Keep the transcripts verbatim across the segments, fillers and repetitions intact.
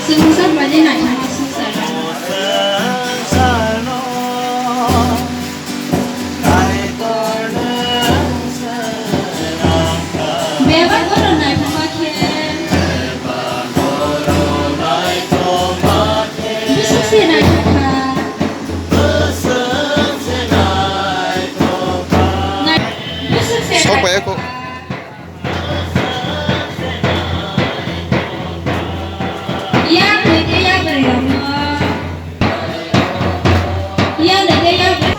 Chwngno sak bai de naithokma swngchar. Bebak oro naithokma khe. Bwswk se naithokma. Nai-, bwswk se sok bai naithokma. Yak bai khe yak bai rokno. Yak bai khe yak bai.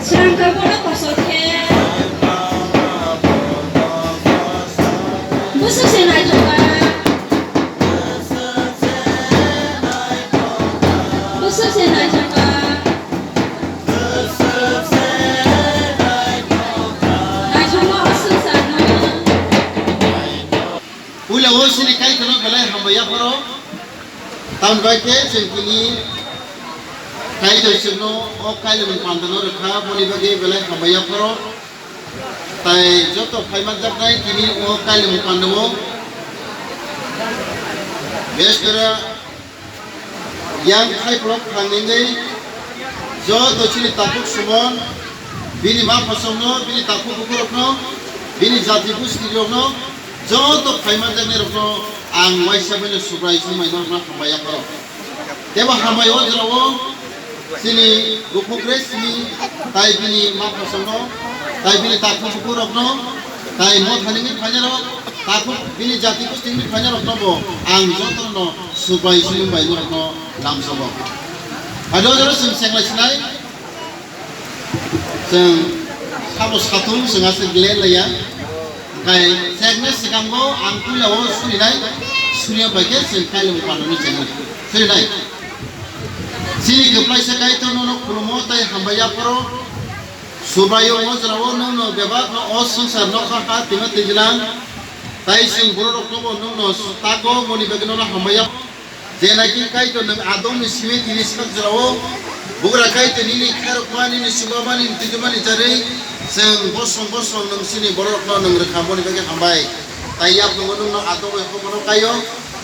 Srangka bono kosok khe. Bwswk se naithokma. Bwswk se naithokma. Naithokma o swngcharno. Puila o sini Kaitorno belai hambai yapharo. Tamni bai khe chwng tini Kaitor chwngno o kailaimung pandano rwkha, boni bagwi belai hambai yapharo. Tai joto phaimanjaknai tini o kailaimung pandao. Beskora yang khaiphro phangnwi joto chini takhuk sumon, bini ma phasongno, bini takhuk bukhurokno, bini jati gustirokno, joto phaimanjaknairokno ang waisa baino Subrai chwngmaino hambai yapharo. Tebo hambai o jorao chini bukhuk resmi tai bini ma phasongno, tai bini takhuk bukhurokno, tai mothani wngwi phainairok, takhuk bini jati gustingni phainairokno bo ang jotono Subrai chwngmaino rokno lamsogo. Ado jora chwng senglai sinai. Chwng sabo satung chwng aswk glare laiya. Hwnkhe chekna swkango ang puila o surinai, suriya bai khe chwng kailaimung pandani chengwi surinai. Chini kwplaisa Kaitor nono khulumo tei hambai yapharo. Subrai o o jorao nwngno bebakno o swngchar nokha ha twima twijlang. Tai chwng bororokno bo nwngno tago, boni bagwi nono hambai yapharo. Je naki Kaitor nwng Adamni simi tini sak jorao, bugra Kaitor nini khairokma, nini chubamani, nini twijmani jarwi, chwng bosong bosong nwng chini bororokno nwng rwkha, boni bagwi hambai. Tai yaphango nwngno Adam bai Hobano kaio,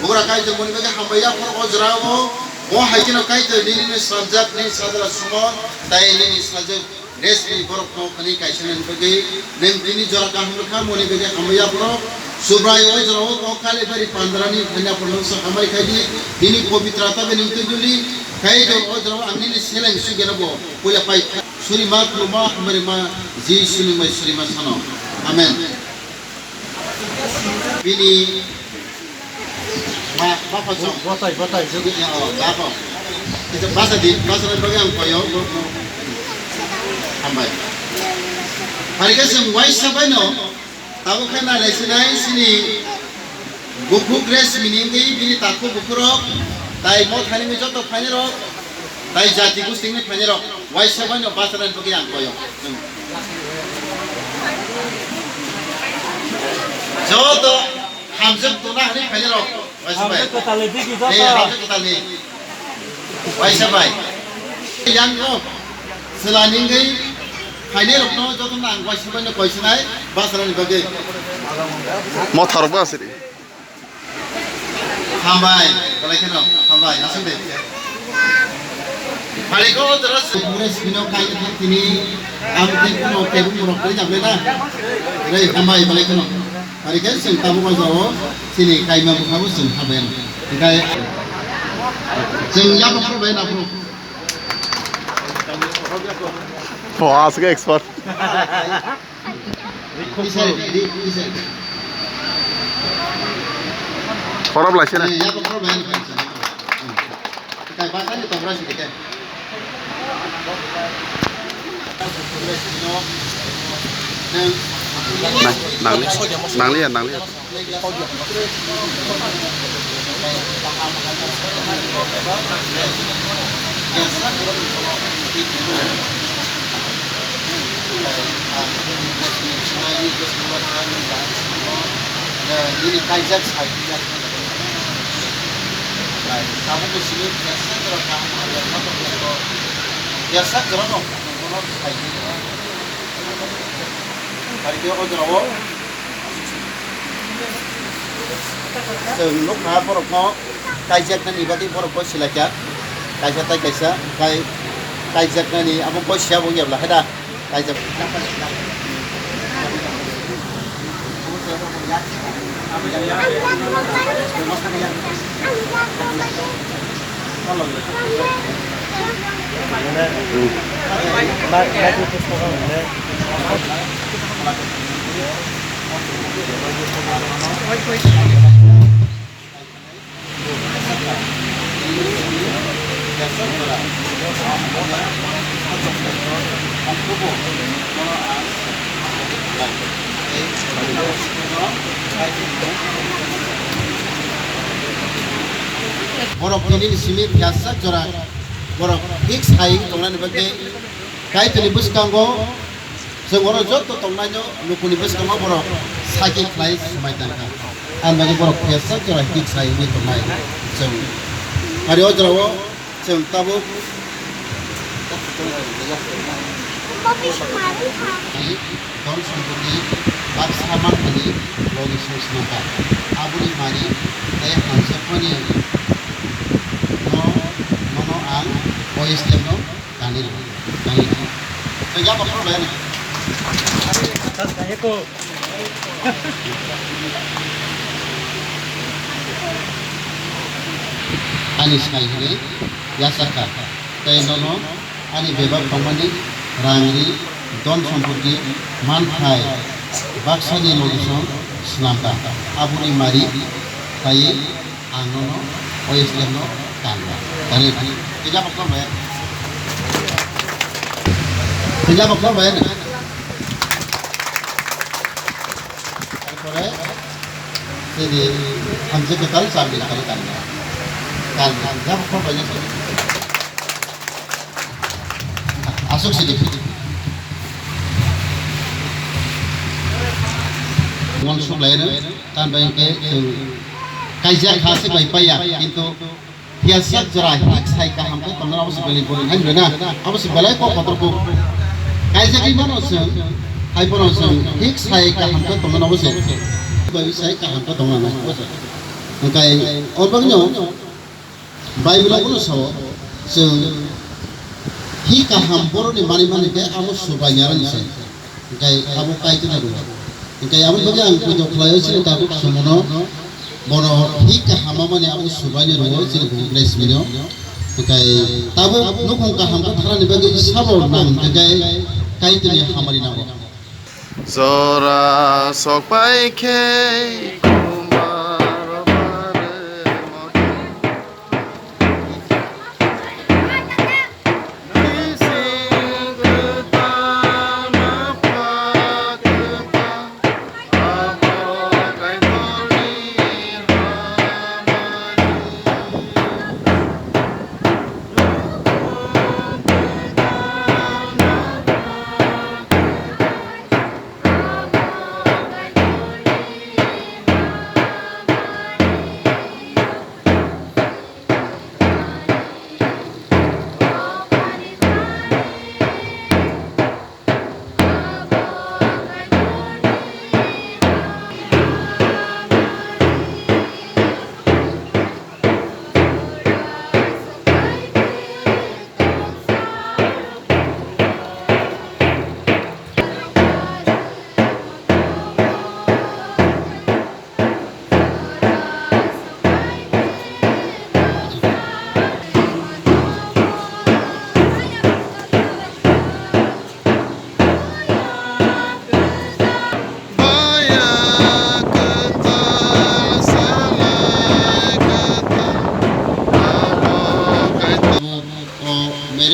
bugra Kaitor boni bagwi hambai yapharo o jorao, bo hai kheno Kaitor nini swnamjak, nini sajla sumo, tai nini sajwk Resmi borokno khani kaisa nani bagwi nwng tini jora kaham rwkha, moni bagwi hambai yapharo. Subrai o jorao o Kalibari pandrani thani aphuru nwng sa hambai khai di. Nini pobitrata bai nwng twijuli. Kaitor o jorao ang nini seleng sugeno bo puila pai kha. Surima khuluma hambai rima Jisuni mai surima sano. Amen. Bini ma, ma pha chong. Botai, botai, jogi. Ya, oh, da ko. Itu basa di, basa di bagi ang koyo. Hambai. Hari ke sing waisa bai no. Tabo khe na lesinai sini bukhuk resmi ni wngwi bini takhuk bukhurok. Tai mo thani mi joto phaini rok. Tai jati gustingni phaini rok waisa bai no bachana bagwi ang koyo. Joto hamjak tona hani phaini rok. Waisa bai. Hamjak kwtalni digi joto. Eh, hamjak kwtalni. Waisa bai. Yang no. Sela ningwi phaini rok no joto nang waisa bai no koisinai bachana bagwi. Mo tharok ba siri. Hambai, belai kheno hambai, aswk de. Phaliko jora Congress bino kaina thang tini, ang tei kuno tebuk borok tei jabena. Rei, hambai, phaliko no. Phaikhe chwng tabuk o jao chini kaima bwkhabo chwng habai. Hinkhe chwng yapha phuru bai na phuru. Oh, aswk expert. Khorop laisina. Nang-, nangli-, nangliya, nangliya. Bari khe o jorao chwng nukha borokno kaijaknani bagwi borok bo silaikha. Kaisa tai kaisa khai kaijaknani abo bo siya bo yabla khe da kaijak. Borok tini ni simi phiya sak jora borok fix hai tongnani bagwi Kaitorni bwskango chwng oro joto tongnaino lukuni bwskango borok sakhi khlai swmai tangkha. Ang bagwi borok phiya sak jora fix hai wngwi tongnai chwng. Ari o jorao chwng tabuk Don sompoti baksa manthani logi song swnamkha. Aboni mari tei hamjakmani no, nono ang O S T M no kani rw-, kani rw-, tei yabo phano bai ani. Ani sai hwnwi yachakha tei nono ani bebak tongmani rang ri, don sompoti, manthai baksani logisong swnamkha. Aboni mari khlaiwi ang nono O S T M no kanba. Tani, tini tija bokno bai. Tija bokno bai. Tarpore, tini hamjak kwtal, chamjak kwtal kanba. Kanba, tija bokno bai. Aswk sidi. Mon suklaino, tan bai hwnkhe chwng kaijak ha se bai paiya, kintu phiya sak jora hik sai kaham khe tongnai abo se belai boni hai na, abo se belai kok kotor kok. Kaijagwi mano chwng, hai bono chwng hik sai kaham khe tongnai abo se. Bai sai kaham khe tongnai abo se. Hwnkhe o bagwino Bible-o bono sao, chwng hi kaham borokni manwi mani khe abo Subraiyung ni se, hwnkhe abo Kaitorno rwo. Hwnkhe aboni bagwi ang poito khlaio chini tabuk chwngno, bono hi kaham mamani abo Subraiyung rwo chini bukhuk Resmino. Hwnkhe tabuk nukhung kaham khe thanani bagwi sabo nang hwnkhe Kaitorni hamari nango. Jora sokpai khe kumar bare moto.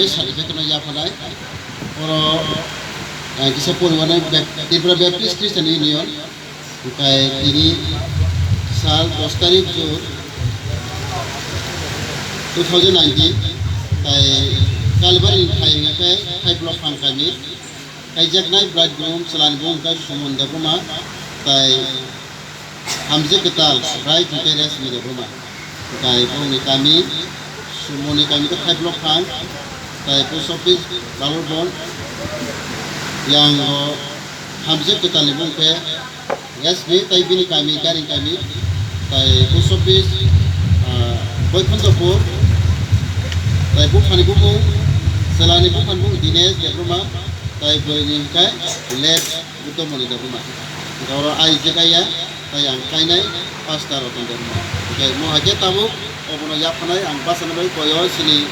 Certificate no yaphanai. Oro, ah, kisa poriwanai Bap-, Tripura Baptist Christian Union. Hwnkhe tini sal dos tarik June two thousand nineteen, tai Kalbari ni thai hwnkhe Thaiblokhang kami, kaijaknai bridegroom chwlani bumung khe Suman Debbarma, tai hamjwk kwtal bride hwnkhe Resmi Debbarma. Tai bongni kami, Sumoni kami khe Thaiblokhang, tai post office Balurbon, yang o hamjwk kwtalni bumung khe Resmi tai bini kami, Garing kami, tai post office, ah, Boikhondopur, tai buphani bumung, chwlani buphani bumung Dinesh Debbarma, tai boini hwnkhe late Buddhamoni Debbarma. Hwnkhe oro ai je kaiya, tai ang kainai pastor Ratan Debbarma. Hwnkhe mo hai khe tabuk obono yaphanai ang bachana bai koyo chini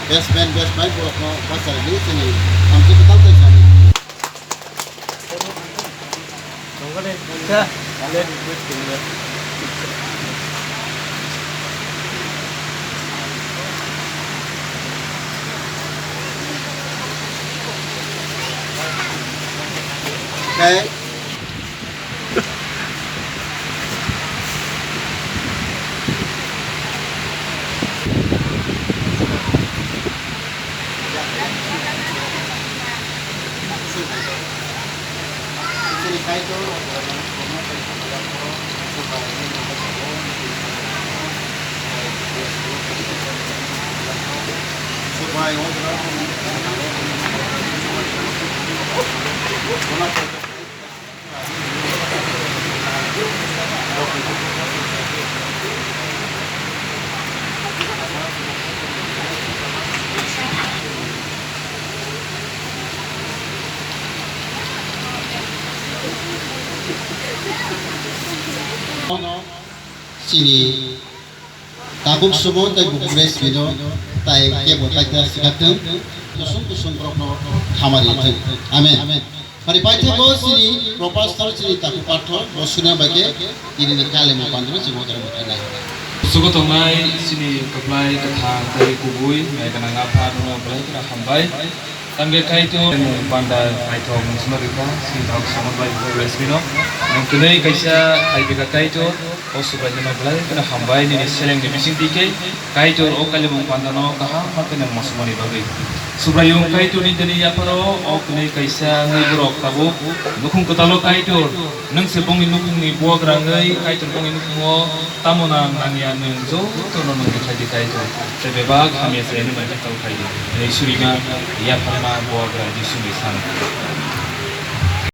best man, best man borokno bachalaini chini hamjwk kwtal tai sani. Tei Chini tabuk subo tei bukhuk Resmino tai kebo taita sikatwng, kusung kusung borokno hamari thung. Amen. Pari paithago chini propastor chini takhuk pathor bo suna bai khe tini ni kalimo pandro chini motoro motoro nai. Sugo tongnai chini kwplai kwthang tei kubui mai gwnang apha nono belai kheno hambai. Tamge Kaitor mung panda naithok mung sima rikha chini thok samon bai bukhuk Resmino. Nung kwnwi kaisa hai bikha Kaitor. O Subraiyungno belai kheno hambai, nini selengni bisingtwi khe Kaitor o kalimung pandano kaham khe nang mosomani bagwi. Subraiyung Kaitorni dini yapharo o kwnwi kaisa wngwi borok tabuk nukhung kwtalo Kaitor, nwng se bongni nukhungni buagra wngwi Kaitor bongni nukhungo tamo nang nangya nwng jotono nwng rwkhaidi Kaitor, tei bebak hamya se nwng bai khe tongkhaidi. Hwnwi surima yapharma buagra Jisuni san.